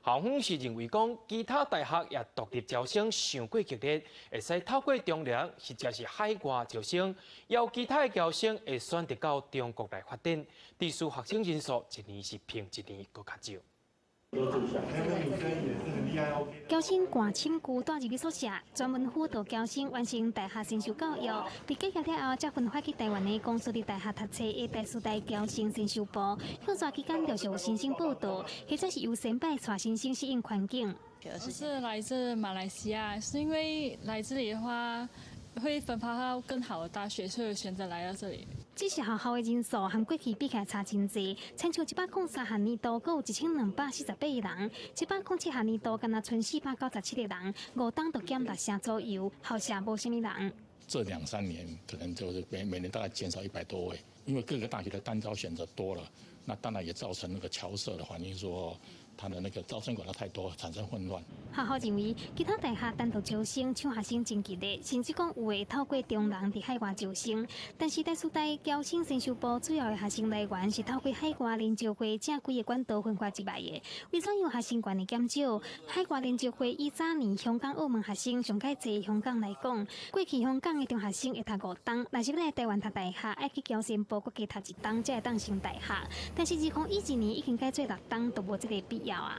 校方是認為講，其他大學也獨立招生傷過激烈，會使透過中聯或者是海外招生，有其他的僑生會選擇到中國來發展，致使學生人數一年是比一年閣較少。僑生趕親舊蹛入去宿舍，專門輔導僑生完成大學先修教育。佇結業了後，才分發去台灣的公私立大學讀冊的台師大僑生先修部，歇煞期間陸續有新生報到，或者是由先輩帶新生適應環境。我是來自馬來西亞，是因為來這裡的話會分發到更好的大學，所以選擇來到這裡。只是學校的人數和過去比起來差真濟，親像103學年度，閣有1248個人；107學年度，干焦賰497個人，5冬就減6成左右，校舍無啥物人。這兩三年可能就是每每年大概減少100多位，因為各個大學的單招選擇多了，那當然也造成那個僑舍的環境說，他的那個招生管道太多，產生混亂。學校認為，其他大學單獨招生搶學生真激烈，甚至講有會透過中人佇海外招生。但是台師大僑生先修部主要的學生來源是透過海外聯招會正規的管道分發入來的。為所有學生權的減少，海外聯招會以早年香港、澳門學生上蓋濟香港來講，過去香港的中學生會讀5冬，若是欲來台灣讀大學，愛去僑先部閣加讀一冬，才會當升大學。但是2021年已經改做6冬，都無這個必要啊。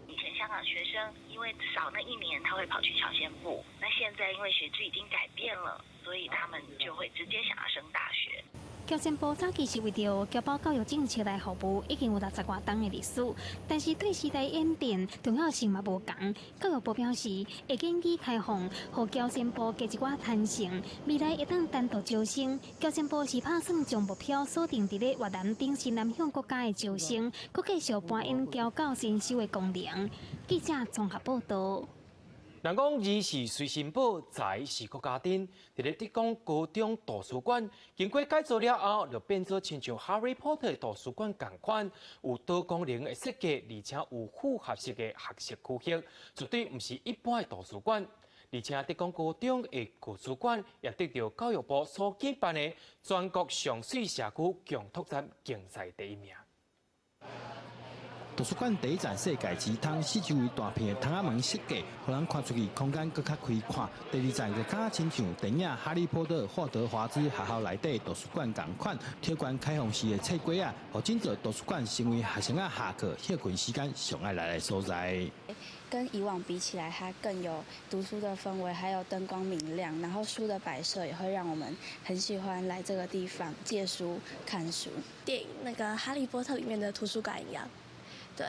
以前香港學生因為少那一年，他會跑去僑先部。那現在因為學制已經改變了，所以他們就會直接想要升大學。僑先部早期是為著僑胞教育政策來服務，已經有60外冬的歷史。但是對時代演變，重要性嘛無仝。教育部表示，會建議開放，予僑先部加一寡彈性，未來會當單獨招生。僑先部是拍算將目標鎖定佇咧越南等新南向國家的招生，閣繼續扮演僑教先修的功能。記者綜合報導。人講字是隨身寶，財是閣加珍。佇咧德江高中圖書館，經過改造了後，就變做親像哈利波特圖書館仝款，有多功能的設計，而且有複合式的學習區域，絕對毋是一般的圖書館。而且德江高中的圖書館也得著教育部所舉辦的全國上媠社區共拓展競賽第一名。圖書館第一層世界之窗，四周圍大片的窗仔門設計，予人看出去空間閣較開闊。第二層就敢親像電影《哈利波特》霍格華茲學校內底圖書館仝款，鐵館開放式的冊櫃仔，予整座圖書館成為學生仔下課歇睏時間上愛來的所在。跟以往比起來，它更有讀書的氛圍，還有燈光明亮，然後書的擺設也會讓我們很喜歡來這個地方借書、看書。電影那個《哈利波特》裡面的圖書館一樣，對，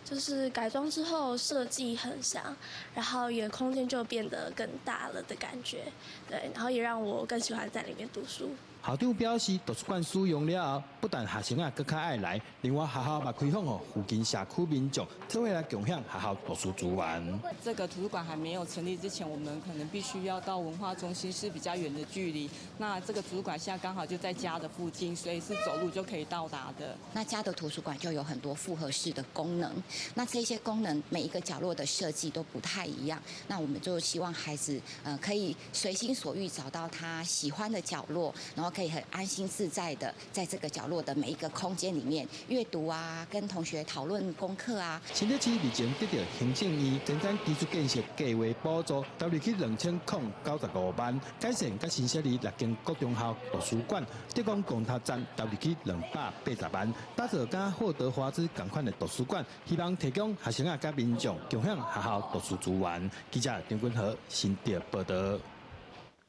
就是改裝之後設計很像，然後也空間就變得更大了的感覺，對，然後也讓我更喜歡在裡面讀書。校長表示，圖書館使用了後，不但學生啊閣較愛來，另外學校嘛開放予附近社區民眾，做伙來共享學校圖書資源。這個圖書館還沒有成立之前，我們可能必須要到文化中心，是比較遠的距離。那這個圖書館現在剛好就在家的附近，所以是走路就可以到達的。那家的圖書館就有很多複合式的功能，那這些功能每一個角落的設計都不太一樣。那我們就希望孩子，可以隨心所欲找到他喜歡的角落，然後可以很安心自在的在這個角落的每一個空間裡面閱讀啊，跟同學討論功課啊。新竹市日前得到行政院前瞻基礎建設計劃補助，投入去2095萬，改善佮新設立六間國中校圖書館，德光公塔站投入去280萬，打造佮霍德華茲仝款的圖書館，希望提供學生啊佮民眾共享學校圖書資源。記者張君和新竹報導。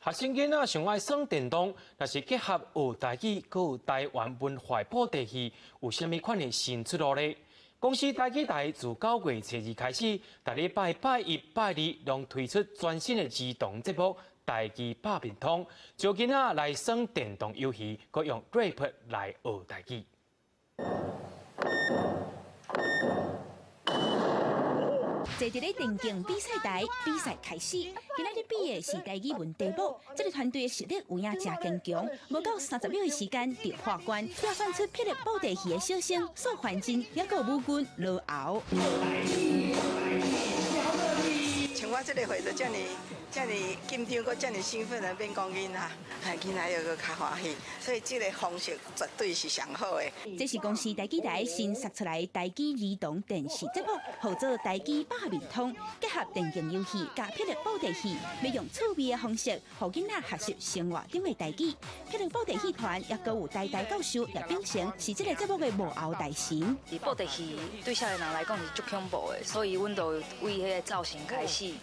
學生囡仔上愛耍電動，若是結合學台語，閣有台灣文化布袋戲，有啥物款的新出路呢？公視台語台自9月初2開始，逐禮拜拜一、拜二攏推出全新的兒童節目《台語拍面通》，招囡仔來耍電動遊戲，閣用 rap 來學台語。坐佇咧電競比賽台，比賽開始。今仔日比的是台語文題目，這個團隊的實力有影誠堅強，無夠30秒的時間就破關，跳選出霹靂布袋戲的小生宋環真，抑閣有武軍羅甌。像我這個歲就遮爾遮爾緊張，閣遮爾興奮的免講囡仔，囡仔又閣較歡喜，所以這個方式絕對是上好的。這是公視台語台新殺出來台語兒童電視節目，號做台語拍面通，結合電競遊戲佮霹靂布袋戲，欲用趣味的方式，予囡仔學習生活中的台語。霹靂布袋戲團也閣有台大教授葉秉成，是這個節目的幕後大神。布袋戲對少年人來講是足恐怖的，所以阮就為彼個造型開始。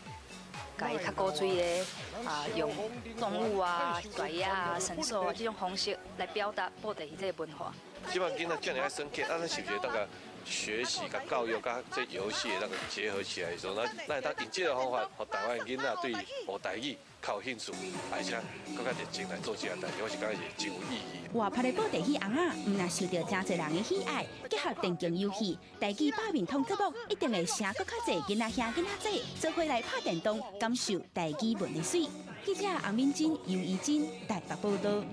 共伊較古錐的啊，用動物啊、大爺啊、神獸啊這種方式來表達布袋戲這個文化。這擺囡仔遮爾愛耍電，啊，咱是毋是會當共學習、佮教育、佮這遊戲的那個結合起來的時候，咱會當用這個方法，予台灣囡仔對學台語較有興趣，而且閣較熱情來做這項代誌，我是感覺是真有意義。活潑的布袋戲尪仔，毋但受著誠濟人的喜愛，結合電競遊戲，台語拍面通節目一定會成閣較濟囡仔兄囡仔姊做伙來拍電動，感受台語文的媠。記者洪敏珍、尤怡珍台北報導。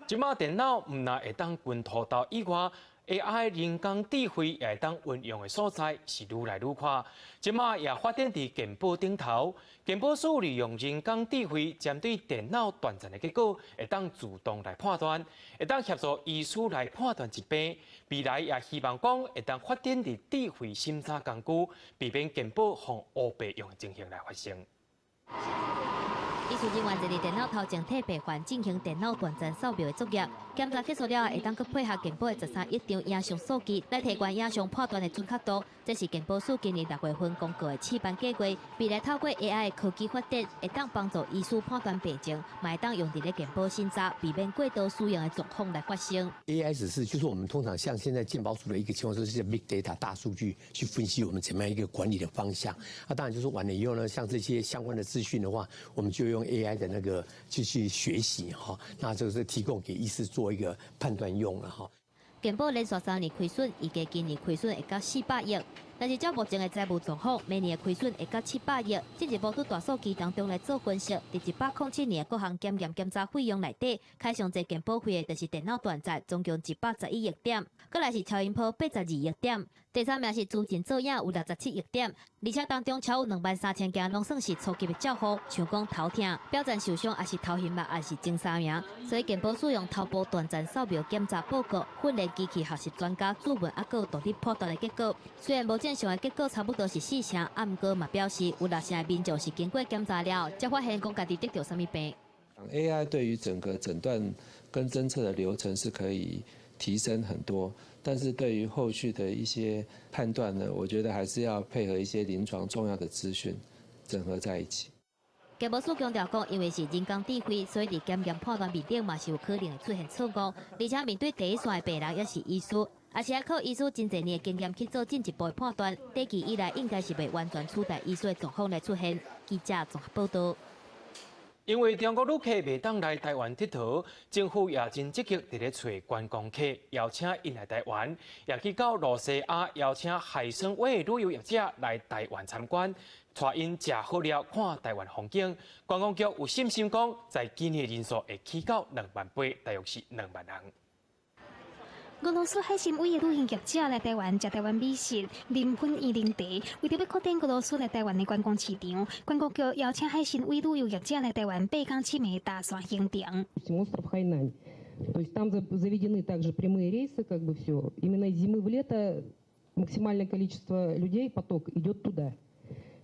這擺電腦毋但會當滾塗豆以外，AI 人工智慧也會當運用的所在是愈來愈寬。這擺也發展佇健保頂頭，健保署利用人工智慧針對電腦斷層的結果，會當自動來判斷，會當協助醫師來判斷疾病。未來也希望講會當發展佇智慧審查工具，避免健保予烏白用的情形來發生。醫術人員坐佇電腦頭前替病患進行電腦斷層掃描的作業，檢查結束了後，會當閣配合健保的13億張影像數據來提懸影像判斷的準確度。這是健保署今年6月份公告的試辦計劃，未來透過 AI 的科技發展，會當幫助醫師判斷病情，嘛會當用佇咧健保審查，避免過度使用的狀況來發生。 AI 只是就是我們通常像現在健保署的一個情況，就是 big data 大數據去分析我們怎麼樣一個管理的方向。啊，當然就是完了以後呢，像這些相關的資訊的話，我們就用 AI 的那個去學習哈，那就是提供給醫師做一個判斷用了哈。健保連續3年虧損，預計今年虧損會到400億。但是照目前的財務狀況，明年的虧損會到700億。進一步對大數據當中來做分析，佇107年的各項檢驗檢查費用內底，開上濟健保費的，就是電腦斷層，總共111億點。閣來是超音波82億點，第三名是資訊造影有67億點，而且當中超有23000件攏算是初級的照護，像講頭痛、表層受傷，抑是頭晕目，也是前三名。所以健保署用頭部斷層掃描檢查報告，訓練機器學習專家主問，抑閣有獨立判斷的結果。雖然無正常的結果差不多是4成，啊，毋過嘛表示有6成的民眾是經過檢查了後，才發現講家己得著啥物病。 AI 對於整個診斷跟偵測的流程是可以提升很多，但是對於後續的一些判斷呢，我覺得還是要配合一些臨床重要的資訊整合在一起。健保署強調講，因為是人工智慧，所以佇檢驗判斷面頂嘛是有可能會出現錯誤。而且面對第一線的病人，抑是醫師，也是愛靠醫師真濟年的經驗去做進一步的判斷。短期以來應該是袂完全取代醫師的狀況來出現。記者綜合報道。因為中國旅客袂當來台灣𨑨迌，政府也真積極佇咧揣觀光客，邀請𪜶來台灣，也去到露西亞邀請海參崴的旅遊業者來台灣參觀，帶𪜶食好料，看台灣風景。觀光局有信心講，在今年人數會起到2萬倍，大約是2萬人。俄羅斯海參崴的旅行業者來台灣食台灣美食，啉粉圓奶茶，為著欲擴展俄羅斯來台灣的觀光市場，觀光局邀請海參崴旅遊業者來台灣8工7暝搭線行程。 остров Хайнань. То есть там заведены также прямые рейсы, как бы все. Именно из зимы в лето максимальное количество людей, поток идет туда.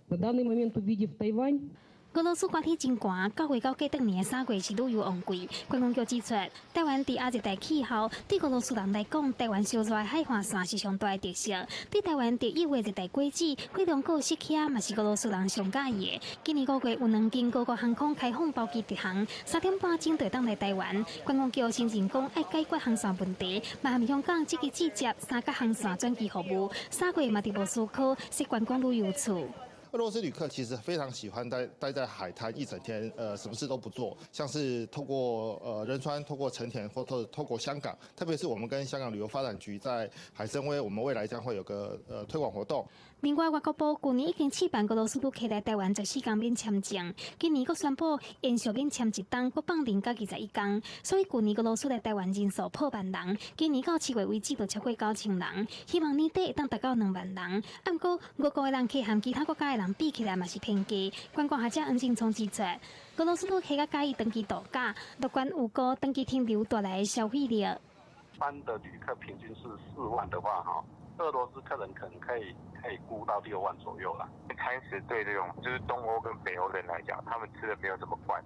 На данный момент, увидев Тайвань, 俄羅斯寒天真寒，9月到過轉年的3月是旅遊旺季。觀光局指出，台灣佇亞熱帶氣候，對俄羅斯人來講，台灣燒熱的海岸線是上大的特色。對台灣特有的熱帶果子、火龍果、釋迦嘛是俄羅斯人上佮意的。今年5月有兩間俄國航空開放包機直航，3點半鐘就會當來台灣。觀光局承認講愛解決航線問題，嘛和香港積極接三個航線轉機服務，3月嘛佇莫斯科設觀光旅遊處。俄羅斯旅客其實非常喜歡待在海灘一整天，什麼事都不做，像是透過仁川、透過成田或透過香港，特別是我們跟香港旅遊發展局在海參崴，我們未來將會有個推廣活動。另外，外交部舊年已經試辦俄羅斯旅客來台灣14工免簽證，今年閣宣布延續免簽一冬，閣放零到21工，所以舊年俄羅斯來台灣人數破萬人，今年到7月為止就超過9000人，希望年底會當達到2萬人。毋過，俄國的人客和其他國家的人比起來嘛是偏低。觀光學者黃正聰指出，俄羅斯旅客較佮意長期度假，樂觀預估長期停留帶來的消費力。一般的旅客平均是4萬的話，哈，俄羅斯客人可能可以估到6萬左右啦。餐食對這種就是東歐跟北歐人來講，他們吃的沒有這麼慣。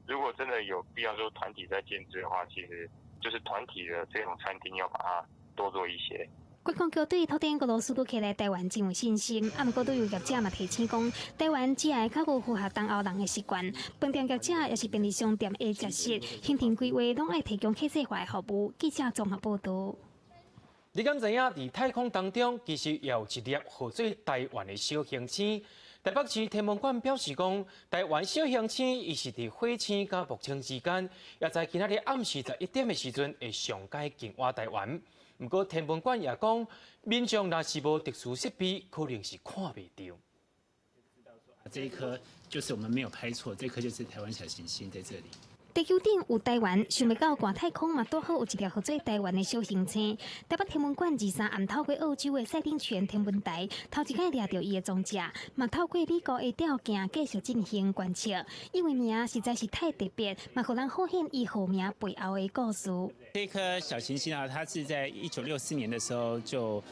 如果真的有必要說團體在建制的話，其實就是團體的這種餐廳要把它多做一些。觀光局對拓展俄羅斯旅客來台灣真有信心，啊，毋過旅遊業者嘛提醒講，台灣只愛較無符合東歐人的習慣。飯店業者抑是便利商店的食食，行程規劃攏愛提供客製化的服務。記者綜合報導。你敢知影？佇太空當中，其實也有一粒號做台灣的小行星。台北市天文館表示講，台灣小行星伊是佇火星佮木星之間，也在今仔日暗時11點的時陣會上蓋近倚台灣。毋過天文館也講，民眾若是無特殊設備，可能是看袂著。這一顆就是我們沒有拍錯，這顆就是台灣小行星在這裡。地球頂有台灣，想袂到外太空嘛，拄好有一粒號做台灣的小行星。台北天文館23暗透過澳洲的賽丁泉天文台，頭一擺掠著伊的蹤跡，嘛透過美國的吊鏡繼續進行觀測。因為名實在是太特別，嘛予人發現伊號名背後的故事。這顆小行星啊，它是在1964年的時候就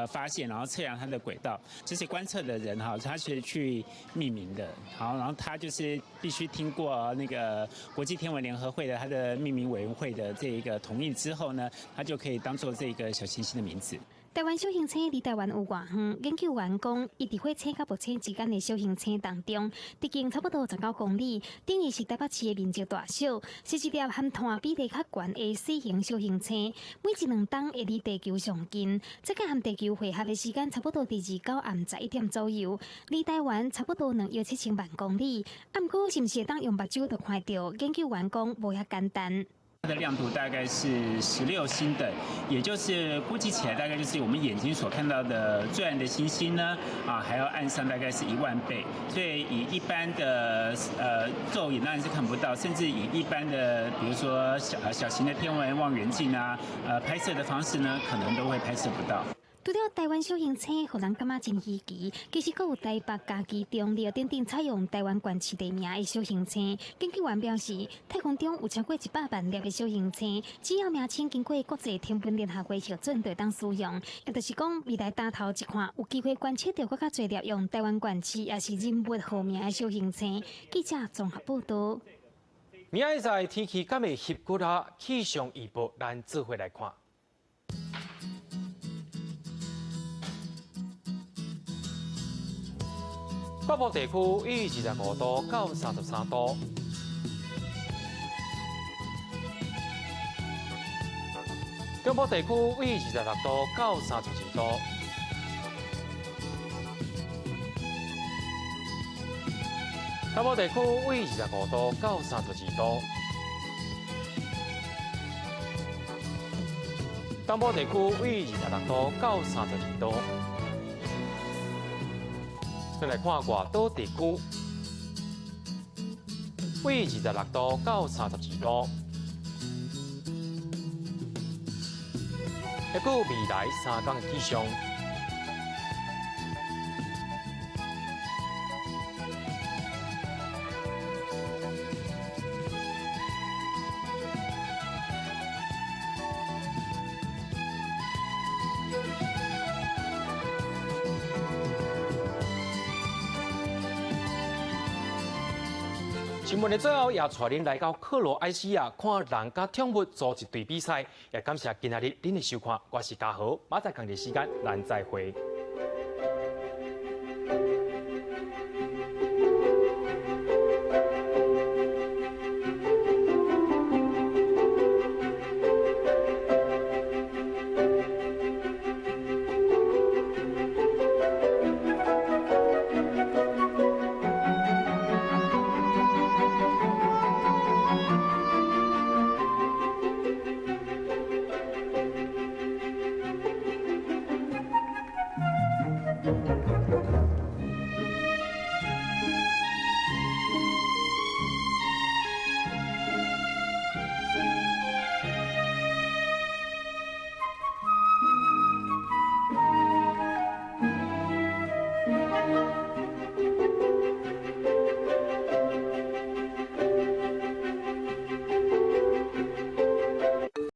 發現，然後測量它的軌道。這些觀測的人哈，他是去命名的，好，然後他就是必須經過那個國際天文聯合會的它的命名委員會的這一個同意之後呢，它就可以當做這個小行星的名字。台灣小行星離台灣有偌遠？研究員講，伊佇火星佮木星之間的小行星當中，直徑差不多19公里，等於是台北市的面積大小，是一粒含碳比例較懸的死型小行星。每一兩冬會離地球上近，這個和地球會合的時間差不多佇29暗11點左右，離台灣差不多2億7000萬公里。啊，毋過是毋是會當用目睭就看著？研究員講無遐簡單。它的亮度大概是16星等，也就是估計起來大概就是我們眼睛所看到的最暗的星星呢，啊，還要暗上大概是1萬倍。所以以一般的肉眼當然是看不到，甚至以一般的，比如說小型的天文望遠鏡啊，拍攝的方式呢，可能都會拍攝不到。除了台灣小行星，予人感覺真稀奇。其實，閣有台北、嘉義、中壢等等採用台灣縣市地名的小行星。研究員表示，太空中有超過100萬粒的小行星，只要名稱經過國際天文聯合會核准，就會當使用。也就是講，未來抬頭一看，有機會觀測著閣較濟粒用台灣縣市抑是人物號名的小行星。記者綜合報導。明仔載天氣敢會翕骨啊？氣象預報，咱做伙來看。北部地區以25度到33度。中部地區為26度到32度。北部地區為25度到32度。東部地區為26度到32度。再來看外島地區，為26度到32度。還閣有未來3天的氣象。新聞的最後，也帶恁來到克羅埃西亞，看人佮寵物組一隊比賽。也感謝今仔日恁的收看，我是嘉豪，明仔載仝一時間，咱再會。